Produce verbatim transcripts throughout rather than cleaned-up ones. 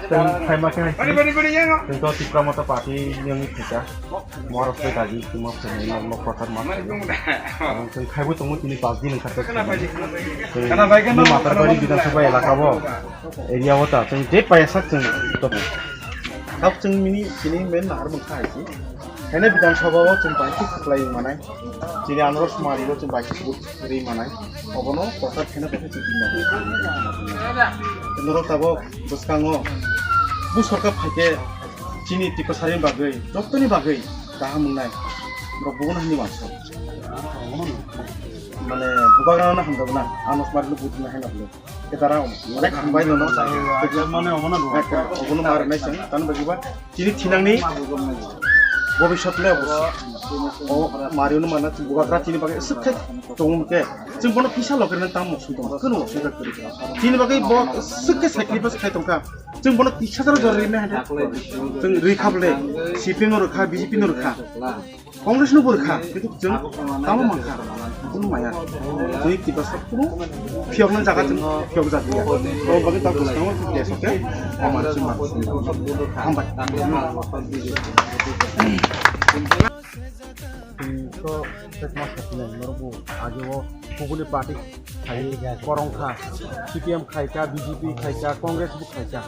Chwng khaima khe hai se, chwng to Tipra Motha Party ni wngwi khaika. Maharashtra daji chwngma phainai nok nok kwchar ma khaio. Chwng khaibo tongo tini pach din wngkha. Chwng Matarbari Bidhan Sabha elaka o, area o ta chwng je paiya sak chwng to. Sak chwng mini chini men nahar mangkha hai se. Haino Bidhan Sabha o chwng bai khe kwplai manai. Chini Anaros Mari o chwng bai khe vote ri manai. Obono kwchar khaina bai khe chwng tini. Norok tabok bwskango bu sorkar phaikhe chini Tiprasani bagwi, jottoni bagwi kaham wngnai. Norok bubono hwnwi mansa. Mane bubagrano hamjakna, Anaros Marino vote rwna haino hwnwi. Kedara omo. Onek hambai nono. Mane omono rw. Obono ma rwnai chwng. Tani bagwi ba chini thinangni bobiswt le obo. O Marino mana chwng bubagra chini bagwi swk khe tongmung khe. Chwng bono kisa loge rwna tamo swi tongkha. Kwrwng swi tongkha. Chini bagwi bo swk khe sacrifice khai tongkha. Chwng bono kisa jora jora rwna hada. Chwng rwkha bole. C P M no rwkha, B J P no rwkha. Congress no bo rwkha, kintu chwng tamo mankha, kunu maya. Twi Tiprasa kunu phiyokna jaga chwng phiyok jak ya. To bagwi ta bwskango desh o khe oman chwng ma. Hambai. Twi to Christmas hapnai norok bo age o kubuni party khai korong kha, C P M khai kha, B J P khai kha, Congress bo khai kha.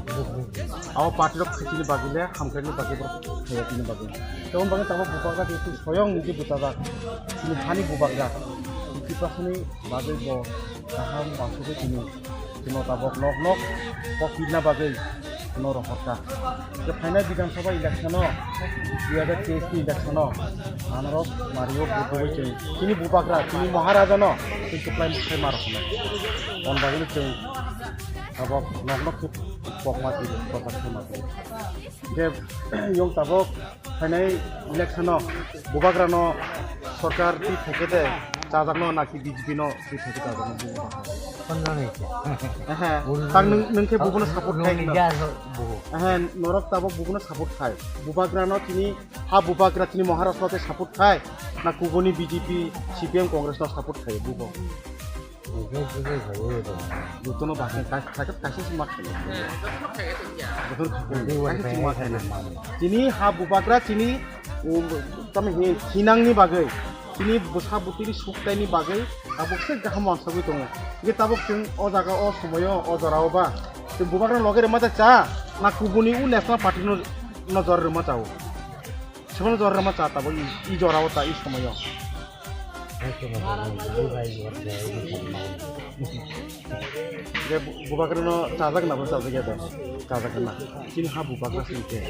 Abo party rok khaitini bagwi le, hamkrai ni bagwi borok khaiya tini bagwi. Tei o bagwi tamo bubagra tei twi soyong niji bwchajak. Chini hani bubagra. Tiprasani bagwi bo kaham uansugwi tini. Chwngno tabok nok nok kok pilna bagwi no rohorkha. Je phainai Bidhan Sabha election o, dui hajar teis ni election o, Anaros Mario vote rwui chwng chini bubagra, chini Maharaja no chwng kwplai mwtai ma roknai. On bagwi chwng tabok nok nok khe kokma twi kotor khe ma twi. Je yong tabok phainai election o bubagra no sorkar twi phaikhe de chajakno naki B J P no twi phaikhe chajakno bubagra. Kono ni. Aha, tang nwng, nwng khe bubono support khai. Aha, norok tabok bubono support khai. Bubagra no tini ha bubagra tini Maharaja no tei support khai. Na kubuni B J P, C P M, Congress no support khai bubo. Jotono bagwi kaisa, kaisa, kaisa se mak khaio. Jotono khaio. Kaisa se mak khaio. Chini ha bubagra chini, um, tamo hi thinangni bagwi, chini bwsa bwtwini suktaini bagwi tabuk se kaham uansugwi tongo. Hingke tabuk chwng o jaga o somoyo o jorao ba chwng bubagra loge rwma cha cha na kubuni u National Party no, no jora rwma chao. Siboni jora rwma cha tabuk i, i jorao ta i somoyo. Je bu-, bubagrano chajak na bo chajak ya de, chajak na. Chini ha bubagra sing khe.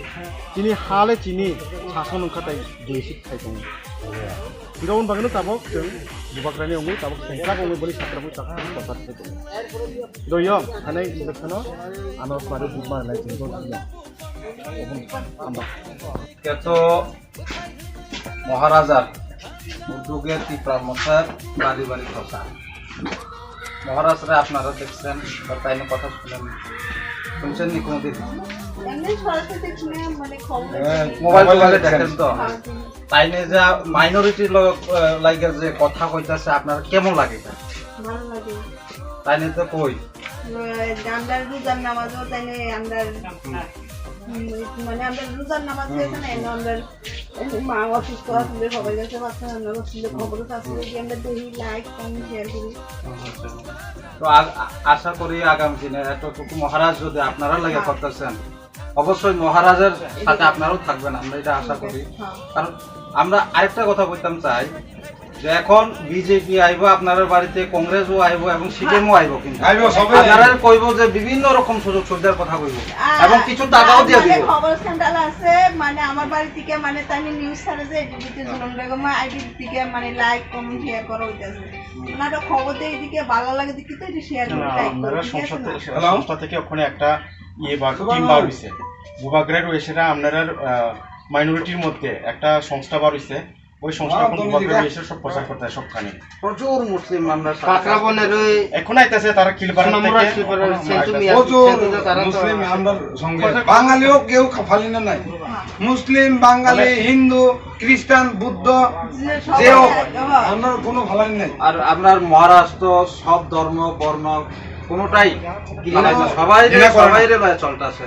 Chini ha le chini sason wngkha tai dui sik khai tongo. Hingke aboni bagwino tabok chwng bubagrani wngwi tabok sengkrak wngwi boni sakra bui sakra kotor khai tongo. Doyong, hanai election-o ano sari buma nai chwng dol. Aboni amba. Keto মহারাজার উদ্যোগে ত্রিপুরা মথার বাড়ি বাড়ি প্রচার। মহারাজরা আপনারা দেখছেন বা তাইনের কথা শুনেন, শুনছেন নি কোনোদিন? এমনি সরাসরি শুনে, মানে, খবরে হ্যাঁ, দেখি। মোবাইল মোবাইলে টোবাইলে দেখেন দেখেন। তো? হ্যাঁ, জি। তাইনে যা মাইনরিটির লগ-, আহ, লাইগা যে কথা কইতাছে, আপনার কেমন লাগে এটা? ভালো লাগে। তাইনে তো কই? আহ, আমরা রোজার নামাজও তাইনে আমরা, হুম। উম, মানে, আমরা রোজার নামাজ হুম। হয়েছে না, এনে আমরা এই মা অসুস্থ আসলে সবাই কাছে পাচ্ছে না, আমরা অসুস্থ খবর আছে, যে আমরা দেখি, লাইক, কমেন্ট, শেয়ার করি। আচ্ছা। তো আ-, আ-, আশা করি আগামী দিনে এতটুকু মহারাজ যদি আপনারা লাগে হ্যাঁ। করতেছেন, অবশ্যই মহারাজের সাথে আপনারাও থাকবেন, আমরা এটা আশা করি। হ্যাঁ। কারণ আমরা আরেকটা কথা বলতাম চাই যে এখন বিজেপি আইবো আপনার বাড়িতে, কংগ্রেসও আইবো এবং সিপিএমও আইবো, কিন্তু আইবো, সবাই আইবো। আপনারা কইবো যে বিভিন্ন রকম সুযোগ সুবিধার কথা কইবো আর এবং কিছু টাকাও দিয়ে আমাদের দিবো। খবর সেন্টার আছে, মানে আমার বাড়ি থেকে মানে তাই নিউজ ছাড়ে যে এদিকে জুলুম বেগম আইডি থেকে মানে লাইক, কমেন্ট, শেয়ার করা হইতাছে। ওনারা খবর দেয় এদিকে ভালো লাগে দেখি তো এটা শেয়ার করে, না, লাইক করে, আপনারা ঠিক আছে সংস্থা না? থেকে, হ্যালো? সংস্থা থেকে ওখানে একটা ইয়ে বার, টিম বার হইছে। বুবাগ্রার ওয়েসেরা আপনারা, আহ, মাইনরিটির মধ্যে একটা সংস্থা বার হইছে। ওই সংস্থা হ্যাঁ, এখন তুমি বুবাগ্রার দিবা। ওয়েসের সব প্রচার করতে হয় সবখানে। প্রচুর মুসলিম আমরা সাথে কাকড়া বনের ওই এখন আইতাছে তারা কিলপাড়া সোনামুড়া থেকে। শিলপাড়ার এখন সেন্টু আইতাছে। মিয়া, প্রচুর সেন্টু তো তারা তো মুসলিম আছে। আমরা সঙ্গে। বাঙালিও কেউ ফালি না নাই। মুসলিম, বাঙালি, মানে হিন্দু, খ্রিস্টান, বুদ্ধ, যে সব যে হোক, আছে, হ্যাঁ। আমরা কোনো ফালানি নাই। আর আপনার মহারাষ্ট্র সব ধর্ম, বর্ণ কোনোটাই কি ঘৃণা না, করে না। সবাই রে, ঘৃণা করে না। সবাই রে ভাই চলতেছে।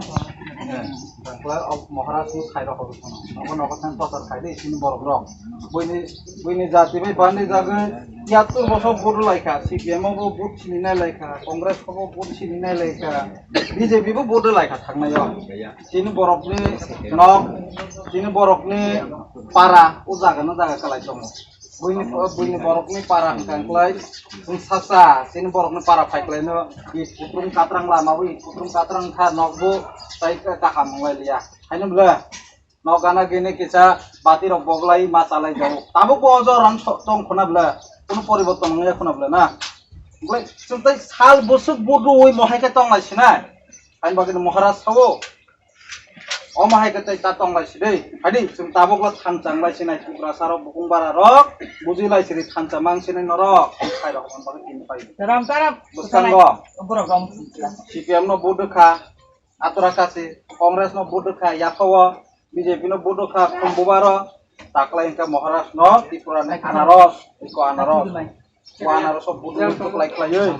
Tangkla o Maharaj ni khai rok hobo phano. Nogo nogo thang prochar khai de chini borok rok. Buini, buini jati bai bandi jagwi tiyattur bosor vote laikha, C P M o bo vote sini nai laikha, Congress o bo vote sini nai laikha, B J P bo vote laikha thangnaio. Chini borok ni nok, chini borok ni para o jaga no jaga kalai tongo. Buini, buini borokni para hwnkha hwnkhlai, chwng saksa, chini borokni para phaiklaino, i kutrum katrang lama, i kutrum katrang kha nokbo, tai kaham wnglai liya. Haino bwle, nok gana gini kisa bati rok boglai ma chalai jago. Tabuk bo o jorang so-, tong khuna bwle, kunu poriborton wngya khuna bwle na. Bwle, chwng tai sal bwswk budui mohai khe tong lai sinai. Haino bagwino Maharaj sao. Omo hai khe tei ta tong lai si dei. Hai di, chwng tabuk lo thansa wng lai sinai Tiprasa rok, bukung bara rok, buji lai siri thansa mang sinai norok. Sai rok mon bagwi tin pai. Taram, taram. Bwskango. Borok rom. C P M no vote kha, atura kasi, Congress no vote kha, yaphao, B J P no vote kha, Kumbubaro, taklai hwnkha Maharaj no, Tripura ni anaros, iko anaros. Wana rok sok budung tuk lai khlaiwi.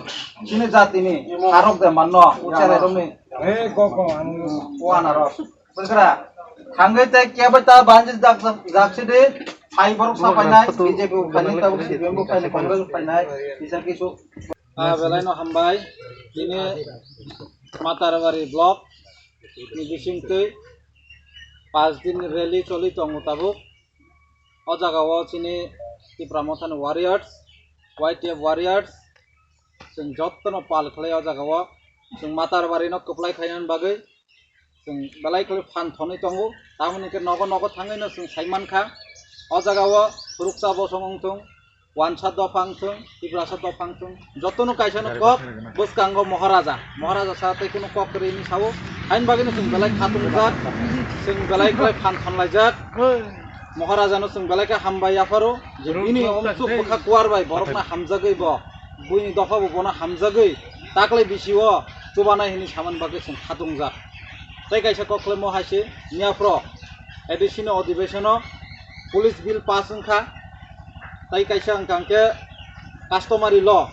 Chini jatini harok de manno, uchare romni. Eh, go, go, ang. Wana rok. Bwswra. Thangwi tei kebo ta banji jak, jak, jak sidi. Phai borok sa phainai, B J P bo phainai, tabuk C P M bo phainai, Congress bo phainai. Bisa kisu. Ah, belai no hambai. Ini Matarwari block ni bisingtwi pas din rally choli tongo tabuk. O jaga o chini Tipra Mothani warriors, Y T F warriors, chwng jotono pal khlai o jaga o. Chwng Matarwari no kwplai khaina bagwi chwng belai khlai phan thonwi tongo. Tamoni hwnkhe nogo nogo thangwi no chwng sai mankha. O jaga o ruksa bosong wng thung, wansa dopha wng thung, Tiprasa dopha wng thung, jotono kaisa no kok bwskango Maharaja. Maharaja sa tei kuno kok kwrwi hinwi sao. Haini bagwi no chwng belai khatungjak, chwng belai khlai phan thonlaijak. Maharajano chwng belai khe hambai yapharo, je bini omsuk bwkha kuar bai borokno hamjagwi bo, buini dopha bo bono hamjagwi taklai bisio chubanai hinwi samani bagwi chwng khatungjak. Tei kaisa kok khlaimo hai se miyaphro A D C ni odhibesono police bill pass wngkha, tei kaisa wngkha hwnkhe customary law,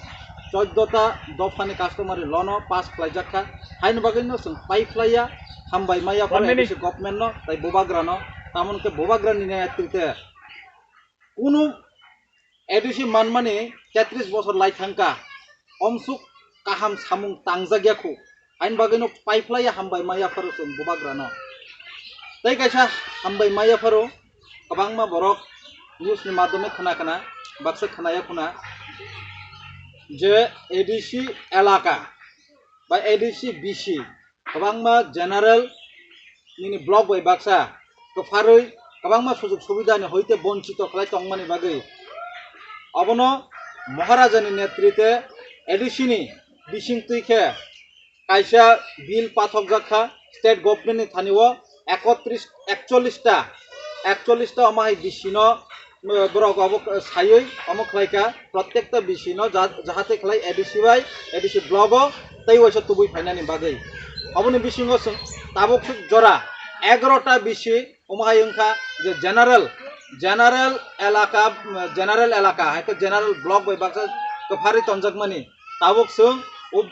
choddo ta dophani customary law no pass khlaijak kha. Haini bagwi no chwng pai phlaiya, hambai maya phano A D C government no tei bubagra no, tamoni khe bubagra ni netrite kunu A D C manmani tetris bosor lai thangkha, omsuk kaham samung tangjak ya khu, haini bagwi no pai phlaiya, hambai maya pharo chwng bubagra no. Tei kaisa hambai maya pharo kwbangma borok news ni madhyome khna khna, baksa khnaya khuna je A D C elaka ba A D C B C kwbangma general nini block bai baksa kwpharwi kwbangma sujug subidani hoite bonchito khlai tongmani bagwi obono Maharajani netrite A D C ni bisingtwi khe kaisa bill pathokjak kha state government ni thani o ekotris, ekchollis ta, ekchollis ta omo hai D C no, uh, borok obo saiwi omo khlai kha, protekta D C no ja-, jahate khlai A D C bai, A D C block o tei waisa tubui phainani bagwi. Oboni bisingo chwng tabuk swk jora egaroh ta D C omo hai wngkha je general, general elaka, general elaka, hai khe general block bai baksa kwpharwi tonjakmani. Tabuk chwng o,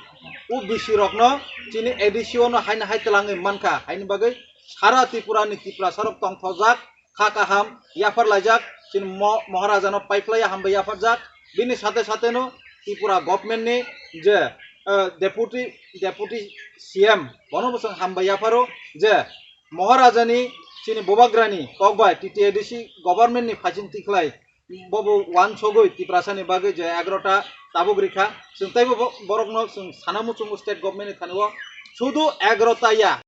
o bisi rokno chini A D C o no haino hai twlangwi mankha, haini bagwi sara Tripura ni Tiprasa rok tongthokjak, kha kaham yaphar laijak, chini mo-, Maharaja no paiphlaiya hambai yapharjak. Bini sate sate no Tripura government ni je, eh, deputy, deputy C M bono bo chwng hambai yapharo je Maharaja ni chini bubagrani kok bai T T A D C government ni phaiching tikhlai bobo wansogwi Tiprasa ni bagwi je egarota tabuk rikha. Chwng teibo bo-, borokno chwng sana muchungo state government ni thani o sudu egarota ya.